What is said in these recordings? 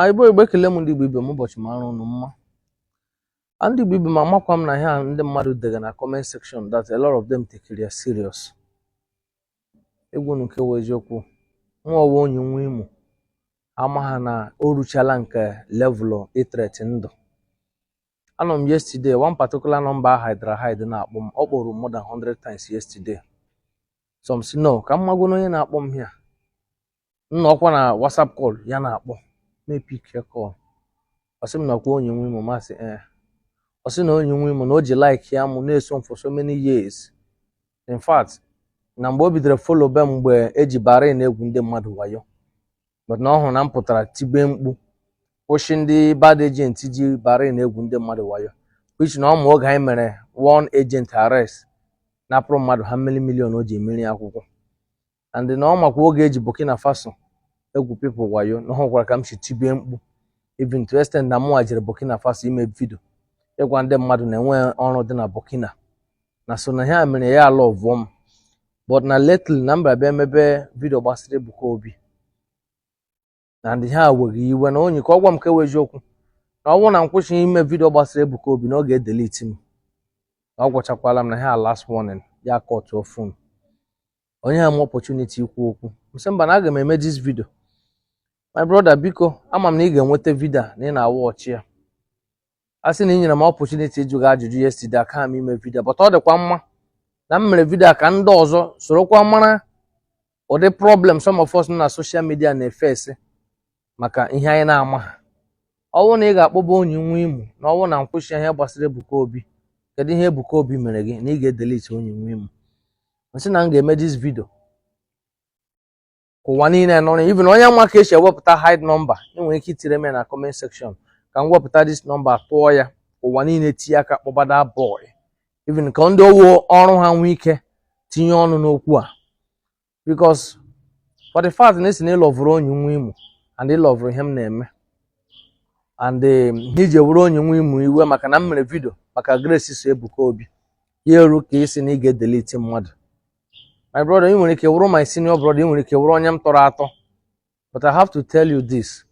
Igbo Igbo, ekele m ndị Igbo ibe m. Ụbọchị mara unu mma. Ndị Igbo ibe m, amakwa m na ihe a ndị mmadụ dega na comment section, that a lot of them take it serious. Egwu unu nke wụ eziokwu, nwa ọwa onye nwe Imo ama ha na o ruchala nke level ithreat ndụ. Anọ m yesterday, one particular number hide hide na-akpọ m. Ọ kpọrọ more than 100 times yesterday. Some si no ka m magoro onye na-akpọ m here. Nnọkwa na WhatsApp call ya na-akpọ me, pick ya call. Ọ sị m nakwa onye nwe Imo. Masị ee, ọ sị na onye nwe Imo na o ji like ya mụ na-eso m for so many years. In fact, na mgbe o bidoro follow be mgbe eji bara na-egwu ndị mmadụ wayo, but na ọ hụrụ na m pụtara tibe mkpu kwụsị ndị bad agent ji bara na-egwu ndị mmadụ wayo, which na ọ ma oge anyị mere one agent arrest, napụrụ mmadụ ha mmiri million o ji emeri akwụkwọ, and na ọ makwa oge eji Burkina Faso egwu people wayo, na ọ hụkwara ka m si tibie mkpu, even to extent na mụnwa jere Burkina Faso ime video ịgwa ndị mmadụ na enweghị ọrụ dị na Burkina. Na so na ihe a mere ya ala ọvụọ m. But na lately na mba bịa mebe video gbasara Ebuka Obi na ndị ha weghị iwe na onye ka ọ gwa m ka ewe eziokwu, na ọ bụrụ na m kwụsịghị ime video gbasara Ebuka Obi, na ọ ga-edelete m. Na ọ gwachakwala m na ha last warning ya kọtụọ phone onye ha m opportunity ikwu okwu. M sị mba, na aga m eme this video. My brother, biko, ama m na ị ga-enweta video a na ị na-awatch ya. A sị na ị nyere m opportunity ịjụ gị ajụjụ yesterday, aka m ime video, but ọ dịkwa mma na m mere video a ka ndị ọzọ sorokwa mara ụdị problem some of us nọ na social media na-efesi maka ihe anyị na-ama ha. Ọ bụrụ na ị ga-akpọba onye nwe Imo na ọ bụrụ na nkwụsị ihe gbasara Ebuka Obi, kedu ihe Ebuka Obi mere gị na ị ga-edelete onye nwe Imo? M sị na m ga-eme this video ka ụwa niile nọrọ. Even onye nwa ka esi ewepụta hide number, ị nwere ike itire m ya na comment section ka m wepụta this number, tụọ ya, ụwa niile tinye aka kpọbada boy, even ka ndị owo ọrụ ha nwee ike tinye ọnụ n'okwu a, because for the fact na esi na ịloveụrụ onye nwe Imo and ịloveụrụ ihe m na-eme and iji ewere onye nwe Imo iwe maka na m mere video maka Grace so Ebuka Obi ya eru ka isi na ị ga-edelete mmadụ. My brother, ị nwere ike wụrụ my senior brother, ị nwere ike wụrụ onye m tọrọ atọ, but I have to tell you this: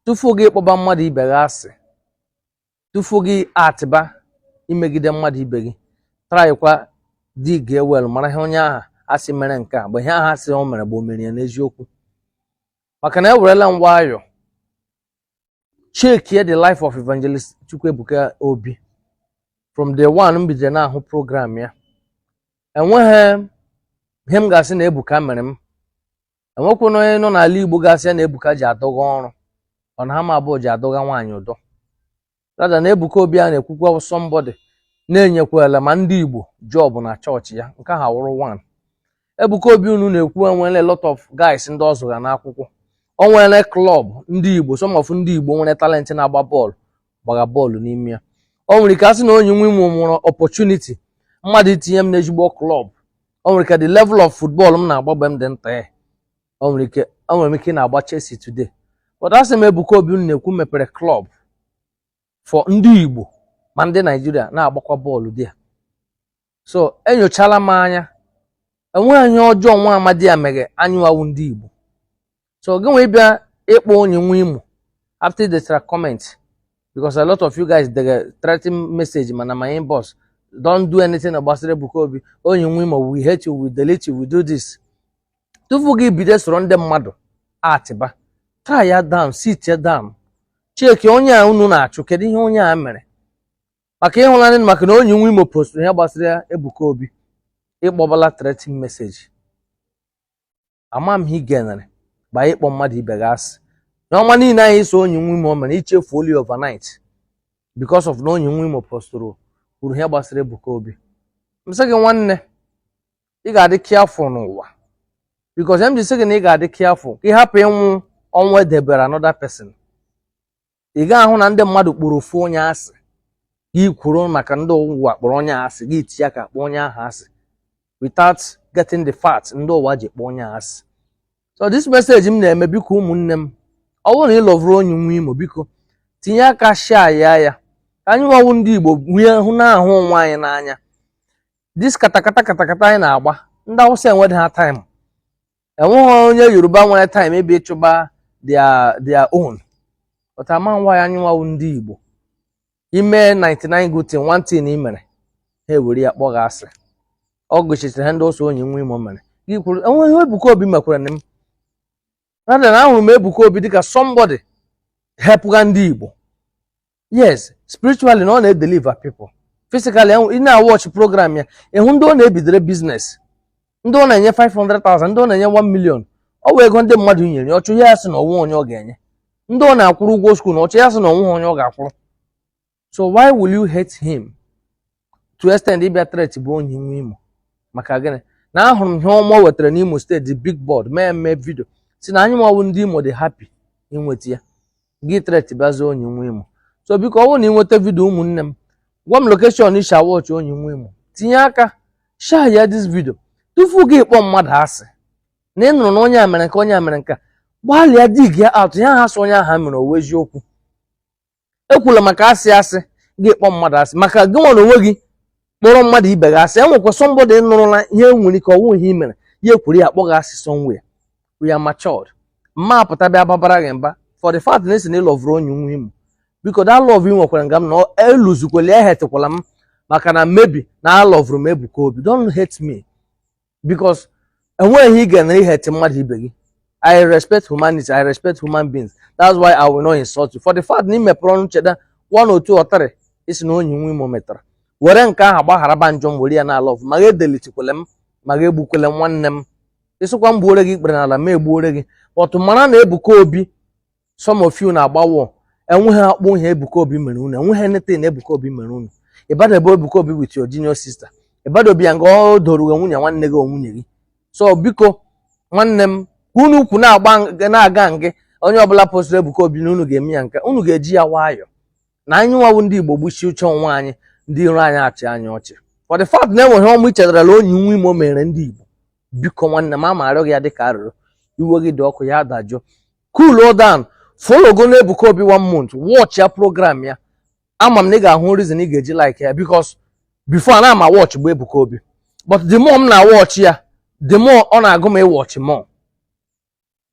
tufu gị ịkpọba mmadụ ibe gị asị, tufu gị atịba imegide mmadụ ibe gị, trykwa dig well, mara ihe onye ahụ asị mere nke a, mgbe ihe ahụ asị o mere bụ o mere ya n'eziokwu. Maka na ewerela m nwayọ chekie the life of Evangelist Chukwuebuka Obi from day one m bidoro na-ahụ program ya. Enweghị ihe m ga-asị na Ebuka mere m. Enwekwana onye nọ n'ala Igbo ga-asị ya na Ebuka ji adọga ọrụ, ọ na ha ma abụọ ji adọga nwaanyị ụdọ. Rather, na Ebuka Obi a na-ekwukwa somebody na-enyekwala ma ndị Igbo job na chọọchị ya. Nke ahụ awụrụ one. Ebuka Obi unu na-ekwu enwere a lot of guys ndị ọ zụga n'akwụkwọ. O nwere club ndị Igbo, some of ndị Igbo nwere talent na-agba bọọlụ gbaga bọọlụ n'ime ya. O nwere ike asị na onye nwe Imo nwere opportunity mmadụ itinye m n'ezigbo club. O nwere ike the level of football m na-agba mgbe m dị nta ya, o nwere ike enwere m ike ị na-agba Chelsea today. But asị m Ebuka Obi unu na-ekwu mepere club for ndị Igbo ma ndị Naijiria na-agbakwa bọọlụ dị ya. So enyochala m anya, enweghị ihe ọjọọ nwa amadi ya meghe anyụwawu ndị Igbo. So gị nwee bịa ịkpọ onye nwe Imo after idechara comment, because a lot of you guys dege threatening message mana my inbox, "Don't do anything gbasara Ebuka Obi, onye nwe Imo, we hate you, we delete you, we do this." Tupu gị bido soro ndị mmadụ atịba, try ya down, sit ya down, check onye a unu na-achụ, kedu ihe onye a mere. Maka ịhụlanị maka na onye nwe Imo postụrụ ihe gbasara Ebuka Obi, ịkpọbala threatening message. Ama m ihe ị genere gba ịkpọ mmadụ ibe gị asị n'ọnwa niile anyị so onye nwe Imo o mere ichefuoli overnight because of na onye nwe Imo postụrụ kwuru ihe gbasara Ebuka Obi. M sị gị, nwanne, ị ga-adị careful n'ụwa, because m ji sị gị na ị ga-adị careful ka ị hapụ ịnwụ ọnwụ edebere another person. Ị ga-ahụ na ndị mmadụ kpọrọ ofu onye asị, gị kwuru maka ndị ụwa kpọrọ onye asị, gị tinye aka kpọọ onye ahụ asị without getting the fact ndị ụwa ji kpọọ onye asị. So this message m na-eme, biko, ụmụnne m, ọ bụrụ na ị loveụrụ onye nwe Imo, biko tinye aka share ya ya ka anyị nwawu ndị Igbo nwee hụ na-ahụ onwe anyị n'anya. This katakata katakata anyị na-agba, ndị Awụsa enweghị ha time, enweghị onye Yoruba nwere time ebe ịchụba their own. But ama nwa ya, anyị nwawu ndị Igbo, ime 99 good thing, one thing ị mere, ha ewere ya kpọọ gị asị. Ọ gụchitere ha ndị ọsọ onye nwe Imo mere gị kwuru enweghị ihe Ebuka Obi mekwara m. Rather na ahụrụ m Ebuka Obi dịka somebody helpụga ndị Igbo. Yes, spiritually na ọ na-edeliver people. Physically, ị na-watch program ya, ịhụ ndị ọ na-ebidoro business, ndị ọ na-enye 500,000, ndị ọ na-enye 1 million. Ọ wụ ego ndị mmadụ nyere ya. Ọchụ ya sị na ọnwụ onye ọ ga-enye, ndị ọ na-akwụrụ ụgwọ school, na ọchụ ya sị na ọnwụ onye ọ ga-akwụrụ. So why will you hate him to extend ịbịa threat bụ onye nwe Imo? Maka gịnị? Na ahụrụ m ihe ọma o wetara n'Imo Steeti, the big board mee mee video si na anyị nwawu ndị Imo dị happy inweta ya. Gị threat bịazie onye nwe Imo. So biko, ọ bụrụ na ị nweta video, ụmụnne m, gwa m location isha watch onye nwe Imo. Tinye aka share ya this video. Tupu gị kpọọ mmadụ asị na ị nụrụ na onye a mere nke, onye a mere nke a, gbalịa dig ya out ya ha sị onye ahụ mere owe eziokwu. Ekwula maka asị asị gị kpọọ mmadụ asị, maka gị nwere onwe gị kpọrọ mmadụ ibe gị asị. Enwekwa somebody nụrụla ihe nwere ike ọwụ ihe i mere ya ekwuru ya akpọ gị asị somewhere. We are matured. Mma apụta bịa babara gị mba for the fact na esi na ị loveụrụ onye nwe Imo. Biko, that love ị nwekwara nga m na eluzukwala, ehetekwala m maka na maybe na a loveụrụ m Ebuka Obi. Don't hate me, because enweghị ihe ị ga-enere ihete mmadụ ibe gị. I respect humanity, I respect human beings. That's why I will not insult you for the fact na ị mepere ọnụ cheta one or two or three isi na onye nwe Imo metara. Were nke ahụ gbagharaba njọ m, were ya na love ma ga edelitikwele m, ma ga egbukwele nwanne m. Ịsịkwa m gbuore gị ikpere n'ala, ma egbuore gị. But mara na Ebuka Obi, some of you na-agbawo, enweghị akpụ ihe Ebuka Obi mere unu, enweghị anything Ebuka Obi mere unu. Ịbadobe Ebuka Obi with your junior sister, ịbadobe ya nga ọ doro gị nwunye nwanne gị o nwunye gị. So biko, nwanne m, ka unu ukwu na-agba na-aga ngị, onye ọbụla postụrụ Ebuka Obi na unu ga-eme ya nke unu ga-eji ya nwayọọ na anyị nwawu ndị Igbo gbuchie uche onwe anyị, ndị iro anyị achị anyị ọchị for the fact na enweghị ọmụ ichetarala onye nwe Imo mere ndị Igbo. Biko, nwanne m, ama arịọ gị ya dịka arịrịọ. Iwe gị dị ọkụ, ya dajụọ, cool down. Follow go na Ebuka Obi one month, watch ya program ya. Ama m na ị ga-ahụ reason ị ga-eji like ya, because before ana ama watch bụ Ebuka Obi, but the more m na-watch ya, the more ọ na-agụ m ịwatch more.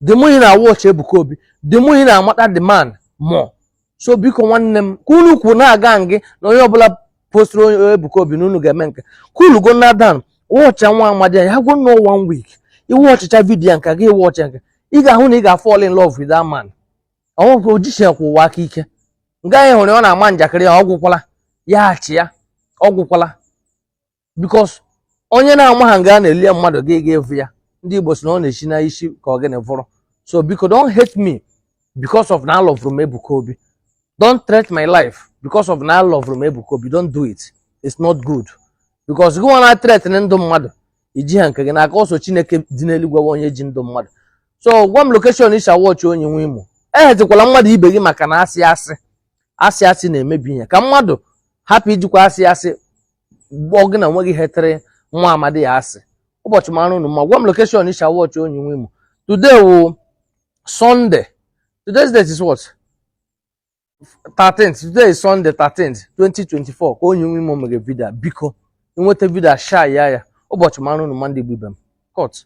The more ị na-watch Ebuka Obi, the more ị na-amata the man more. So biko, nwanne m, ka unu kwu na-aga ngị na onye ọbụla postụrụ onye Ebuka Obi na unu ga-eme nke, cool go na down, watch nwa amadi ya go no one week. Iwatchịcha video nke gị, watch nke ị ga-ahụ na ị ga-fall in love with that man. Ọnwụkwa ojichiekwa ụwa aka ike nga anyị hụrụ ya, ọ na-ama njakịrị ya, ọ gwụkwala ya achị ya, ọ gwụkwala, because onye na-ama ha nga a na-eli ya mmadụ gị ga-evu ya. Ndị Igbo si na ọ na-esi na isi ka ọ gịnị vụrụ. So biko, don't hate me because of na I love from Ebuka Obi. Don't threat my life because of na I love from Ebuka Obi. Don't do it, it's not good, because gị nwa na threat na ndụ mmadụ iji ha nke gị n'aka ọsọ. Chineke dị n'eluigwe bụ onye ji ndụ mmadụ. So gwa m location isha watch onye nwe Imo. Ehetekwala mmadụ ibe gị maka na asị asị asị asị na-emebi ihe. Ka mmadụ hapụ ijikwa asị asị gbọọ gị na nwe gị hetere nwa amadi ya asị. Ụbọchị mara unu ma. Gwa m location isha watch onye nwe Imo. Today wụ Sunday. Today's date is what? 13th. Today is Sunday 13th 2024 ka onye nwe Imo mere video. Biko, ịnweta video, share ya ya. Ụbọchị mara unu ma, ndị Igbo ibe m. Cut.